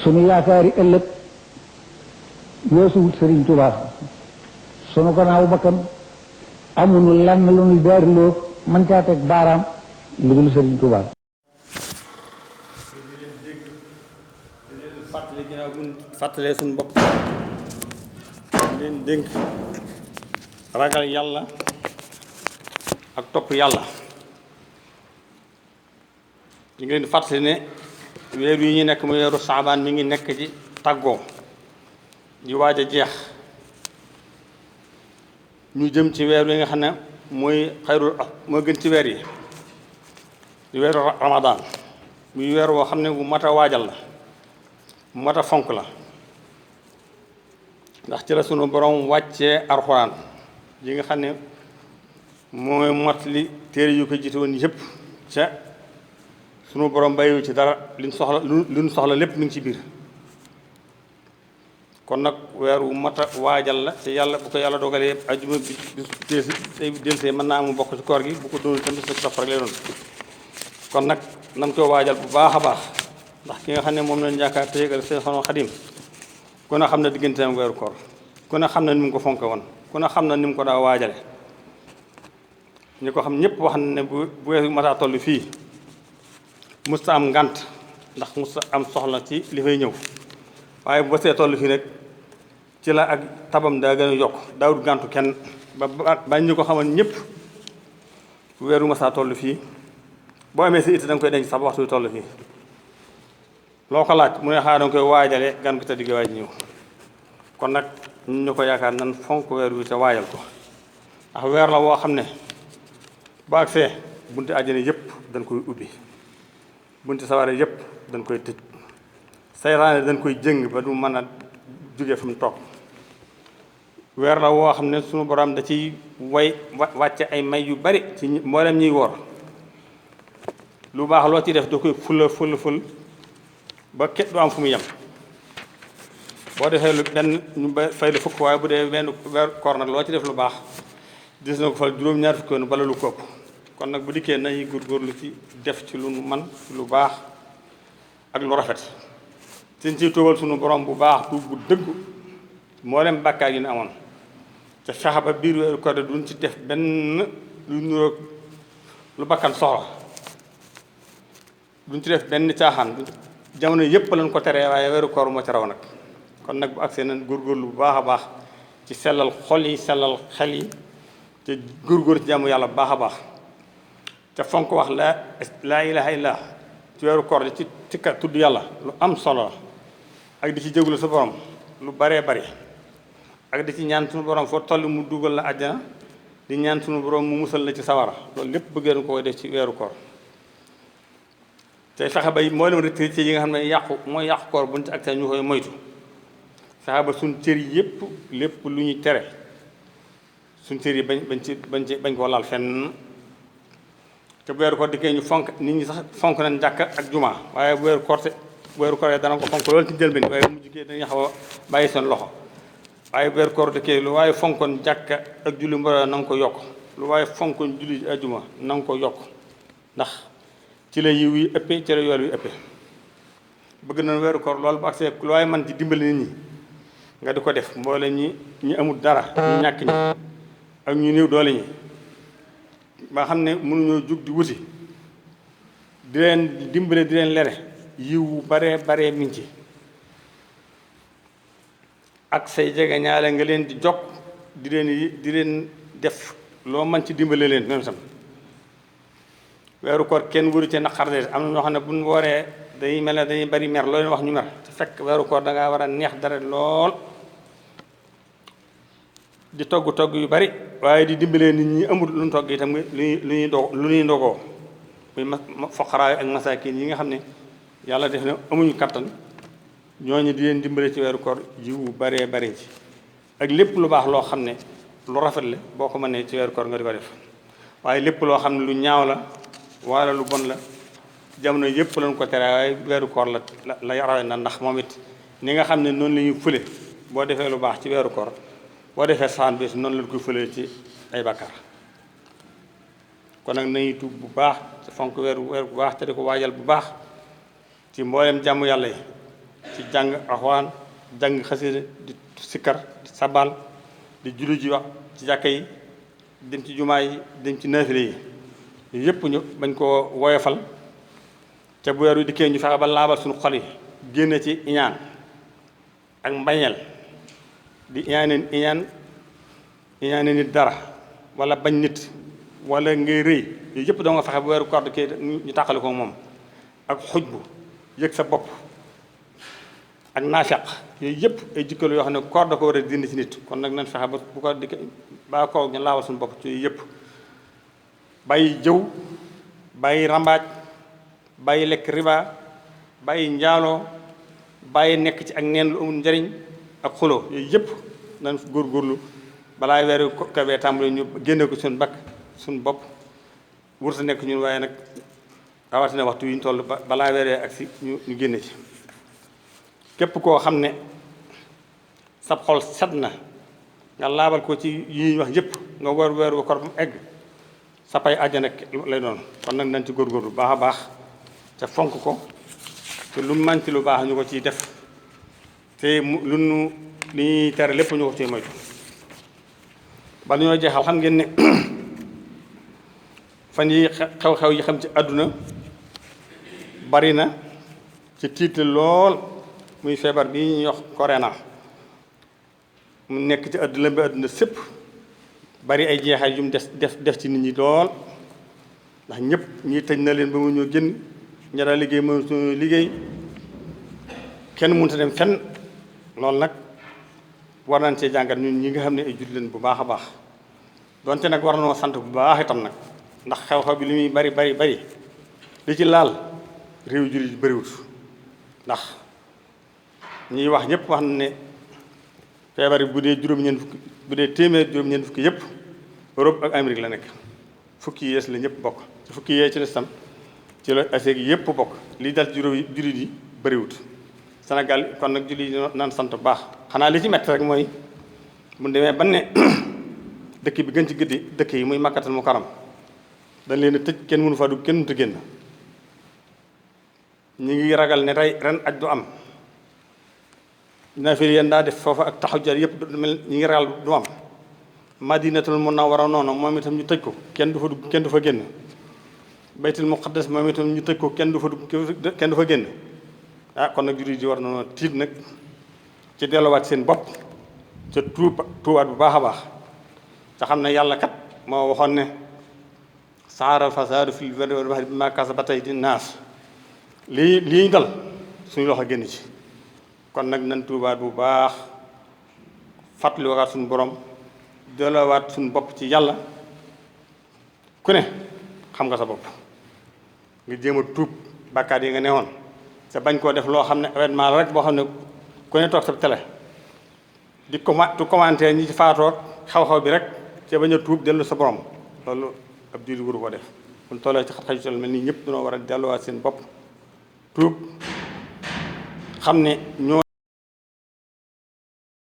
sunu yaakaari ëllëg weesuwut Sëriñ Tuubaa sunu gannaaw bakkan amuñu lenn lu ñuy daariloo mën caa teg baaraam lu dul Sëriñ Tuubaa. fàttali ginnaaw bu ñu fàttalee suñu bopp leen dénk ragal yàlla ak topp yàlla. ñu ngi leen di fàttali ne weer yi ñu nekk mu weeru saabaan mi ngi nekk ci tàggoo di waaj a jeex ñu jëm ci weer yi nga xam ne mooy gën ci weer yi di weeru ramadaan muy weer woo xam ne bu mat a waajal la bu mat a fonk la ndax ci la sunu borom wàccee alxuraan yi nga xam ne mooy mot li téere yu ko jiite woon yëpp ca sunu borom bàyyiwu ci dara liñ soxla lépp mi ngi ci biir kon nag weer wu mat a waajal la te yàlla bu ko yàlla dogalee ajuma bi delsee mën naa mu bokk ci koor gi bu ko doon tamit sa topp rek lay doon kon nag nan ko waajal bu baax a baax ndax ki nga xam ne moom lañ yaakaar te yëgal seen xanoo xadim ku ne xam ne digganteem weeru koor ku ne xam ne ni mu ko fonke woon ku ne xam ne ni mu ko daa waajale ñi ko xam ñëpp wax na ne bu weeru mataa toll fii musta am ngànt ndax musta am soxla ci li fay ñëw waaye bu see toll fii rek ci la ak tabam daa gën a yokk daawut gàntu kenn ba ñu ko xamal ñëpp weeru masaa toll fii boo amee si it da nga koy denc sax ba waxtu toll fii loo ko laaj mu ne xaar da nga koy waajale gan ko te digg waaj ñëw kon nag ñu ko yaakaar nan fonk weer wi te waajal ko ndax weer la woo xam ne ba ak see bunti àjjana yëpp dañ koy ubbi bunti saware yëpp dañ koy tëj saytaane dañ koy jëng ba du mën a jóge fi mu toog weer la woo xam ne sunu borom da ciy wàcce ay may yu bari ci mboolem ñuy woor lu baax loo ci def da koy ful ba ket du am fu mu yem boo defee lu benn ñu fay la fukk waaye bu dee benn weer koor nag loo ci def lu baax gis na ko fa juróom-ñaar fukki yoon bala lu ko ëpp kon nag bu dikkee nañu góorgóorlu ci def ci lu nu man lu baax ak lu rafet seen ciy tuubal sunu borom bu baax tuub bu dëggu mboolem bàkkaar yi ne amoon te fexe ba biir weeru koor duñ ci def benn lu nuroog lu bakkan soxla duñ ci def benn caaxaan jamono yëpp lañ ko teree waaye weeru koor moo ci raw nag kon nag bu agsee nañ góorgóorlu bu baax a baax ci sellal xol yi sellal xel yi te góorgóor ci jàmm yàlla bu baax a baax te fonk wax laa ilaha illa ci weeru koor di ci kat tudd yàlla lu am solo la ak di ci jéglu sa borom lu baree bari ak di ci ñaan suñu borom foo toll mu dugal la àjjana di ñaan suñu borom mu musal la ci sawara loolu lépp bëggee na ko def ci weeru koor te fexe ba moo leen retraité yi nga xam ne mooy yàqu koor buñ ci ak ñu koy moytu fexe ba suñ cër yi yëpp lépp lu ñuy tere suñ cër yi bañ koo laal fenn te bu weeru koor dikkee ñu fonk nit ñi sax fonk nañ jàkk ak jumaa waaye bu weeru koor dana ko fonk loolu ci njëlbeen waaye bu mujj dañuy xaw a bàyyi seen loxo waaye bu weeru koor dikkee lu waaye fonkoon jàkk ak julli mbooloo na nga ko yokk lu waaye fonkoon julli ajuma na nga ko yokk ndax ci la yiw yi ëppee ci la yool yi ëppee bëgg na weeru koor loolu bu agsee lu waaye man ci dimbali nit ñi nga di ko def mboole ñi amul dara ñu ñàkk ñi ak ñu néew doole ñi ba xam ne mënuñoo jug di wuti di leen dimbale di leen lere yiw baree mi ngi ci ak say jege ñaale nga leen di jokk di leen def loo mën ci dimbale leen même sam weeru koor kenn waru ci naqar de am na ñoo xam ne buñ wooree dañuy mel ne dañuy bari mer loo leen wax ñu mer te fekk weeru koor dangaa war a neex dara lool di togg yu bari waaye di dimbalee nit ñi amul lu ñu togg itam lu ñuy ndogoo muy foqaraay ak masaakin yi nga xam ne yàlla def na amuñu kattan ñooñu di leen dimbale ci weeru koor jiwu baree bari ci ak lépp lu baax loo xam ne lu rafet la boo ko mënee ci weeru koor nga di ko def waaye lépp loo xam ne lu ñaaw la wala lu bon la jamono yëpp lañ ko tere waaye weeru koor la rawe na ndax moom it ni nga xam ne noonu la ñuy fule boo defee lu baax ci weeru koor boo defee saan bi noonu lañ koy fëlee ci ay bakkaar kon nag nañuy tuub bu baax te fonk weer bu baax te di ko waajal bu baax ci mboolem jàmm yàlla yi ci jàng alxuraan jàng xasida di sikkar di sabal di julli ji wax ci jàkka yi dem ci jumaa yi dem ci naafile yi yooyu yëpp ñu bañ koo woyofal ca bu weer wi dikkee ñu fexe ba laabal suñu xol yi génne ci iñaan ak mbañeel di iñaane nit dara wala bañ nit wala ngay rëy yooyu yëpp doo nga fexe bu weeru koor dikkee ñu tàqali ko moom ak xuj bu yëg sa bopp ak naafeq yooyu yëpp ay jikko la yoo xam ne koor da ko war a dindi ci nit kon nag nañ fexe ba bu ko dikkee ba koor ñu laabal suñu bopp ci yooyu yëpp bàyyi jëw bàyyi rambaaj bàyyi lekk riba bàyyi njaaloo bàyyi nekk ci ak neen lu amul njariñ ak xuloo yooyu yëpp nañ góorgóorlu balaa weeru kawee tàmbali ñu génne ko suñu bakk suñu bopp wurta nekk ñun waaye nag rawatina waxtu yi ñu toll balaa weeree ak si ñu génne ci képp koo xam ne sab xol set na nga laabal ko ci yi ñu wax yëpp nga war weeru koor ba mu egg sa pay àjjana lay doon kon nag nañ ci góorgóorlu baax a baax te fonk ko te lu man ci lu baax ñu ko ciy def te lu nu li ñuy tere lépp ñu ko ciy moytu ba ñoo jeexal xam ngeen ne fan yi xew-xew yi xam ci àdduna bari na ci tiital lool muy feebar bi ñuy wax corona mu nekk ci àdduna bi àdduna sépp bari ay jeexal yu mu def ci nit ñi lool ndax ñëpp ñi tëj na leen ba mu ñoo génn ña daa liggéey mënatu liggéey kenn mënut a dem fenn loolu nag war nañ cee jàngat ñun ñi nga xam ne ay jullit leen bu baax a baax donte nag war nañoo sant bu baax itam nag ndax xew-xew bi li muy bari li ci laal réew jullit yi bariwut ndax ñiy wax ñëpp wax na ne feebar yi bu dee juróom-ñeent fukki bu dee téeméer juróom-ñeent fukki yëpp Europe ak Amérique la nekk fukki yees la ñëpp bokk ci fukki yee ci des tam ci la Asie gi yëpp bokk lii dal juróom jullit yi bariwut Sénégal kon nag jullit yi naan sant bu baax xanaa li ci métti rek mooy mu demee ba ne dëkk bi gën ci gëddi dëkk yi muy Makkatal Mukarram dañ leen a tëj kenn mënu faa dugg kenn mënut a génn ñu ngi ragal ne ren aj du am naafile yéen daa def foofa ak taxaw yëpp mel ñu ngi ragal du am Madinatul Munawwara noonu moom itam ñu tëj ko kenn du fa dugg kenn du fa génn Baytul Muqaddas moom itam ñu tëj ko kenn du fa dugg kenn du fa génn kon nag jullit yi war na tiit nag ci delluwaat seen bopp ca tuubaat bu baax a baax te xam ne yàlla kat moo waxoon ne saaral fasaadu fil barri wal bahri bimaa kasabat aydin naas lii dal suñu loxo génn ci kon nag nan tuubaat bu baax fàttaliwaat suñu borom delluwaat suñu bopp ci yàlla ku ne xam nga sa bopp nga jéem a tuub bàkkaat yi nga newoon te bañ koo def loo xam ne événement la rek boo xam ne ku ne toog sa télé di commenter ñi ci faatoog xaw-xaw bi rek te bañ a tuub dellu sa borom loolu ab jullit waru ko def kon tollee ci xat-xat yu mel nii ñëpp dañoo war a delluwaat seen bopp tuub xam ne ñoo